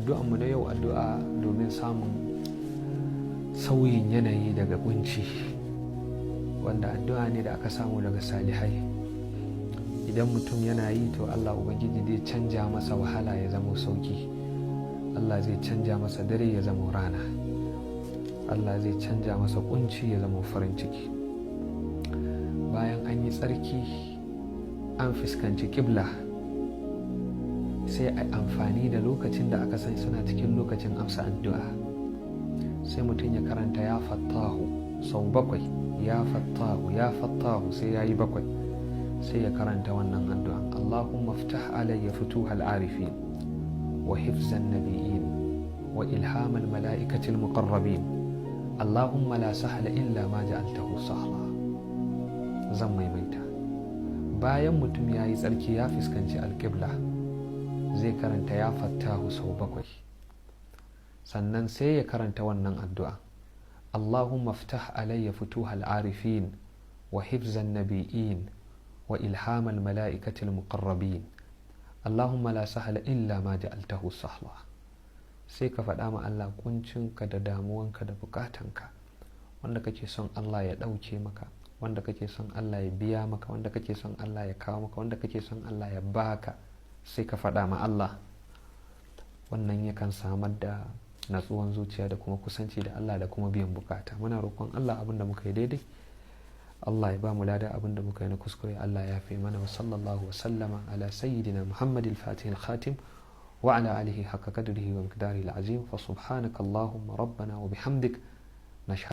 Addu'anmu na yau, addu'a domin samun sauyin yanayi daga kunci, wanda addu'a ne da aka samu daga salihai. Idan mutum yana yi, to Allah Ubangiji zai canja masa wahala ya zama sauki. Allah zai canja masa dare ya zama rana. Allah zai canja masa kunci ya zama farin ciki. Bayan an yi tsarki, an fuskanci kibla, sai a amfani da lokacin da aka san suna cikin lokacin amsa addu'a. Sai mutum ya karanta "Ya Fattahu" sau bakwai, "Ya Fattahu, Ya Fattahu", sai ya yi bakwai. Sai ya karanta wannan addu'a: "اللهم افتح علي فتوح العارفين وحفظ النبيين وإلهام الملائكة المقربين اللهم لا سهل إلا ما جعلته سهلا". Zan maimaita. Bayan mutum ya yi tsarki, ya fuskanci alƙibla, zai karanta "Ya Fattahu" sau bakwai. Sannan sai ya karanta wannan addu'a: "اللهم افتح علي فتوح العارفين وحفظ النبيين وإلهام الملائكة المقربين اللهم لا سهل إلا ما جعلته سهلا". Sai ka faɗa ma Allah kuncinka da damuwanka da bukatanka, wanda kake son Allah ya ɗauke maka, wanda kake son Allah ya biya maka, wanda kake son Allah ya kawo maka, wanda kake son Allah ya baka. Sai ka faɗa ma Allah. Wannan yakan samar da natsuwan zuciya da kuma kusanci da Allah da kuma biyan bukata. Muna roƙon Allah, abin da muka yi daidai, Allah ya ba mu lada. Abin da muka yi na kuskure, Allah ya fi mana. وصلى الله وسلم على سيدنا محمد الفاتح الخاتم وعلى آله حق قدره ومقداره العظيم. فسبحانك اللهم ربنا وبحمدك، نشهد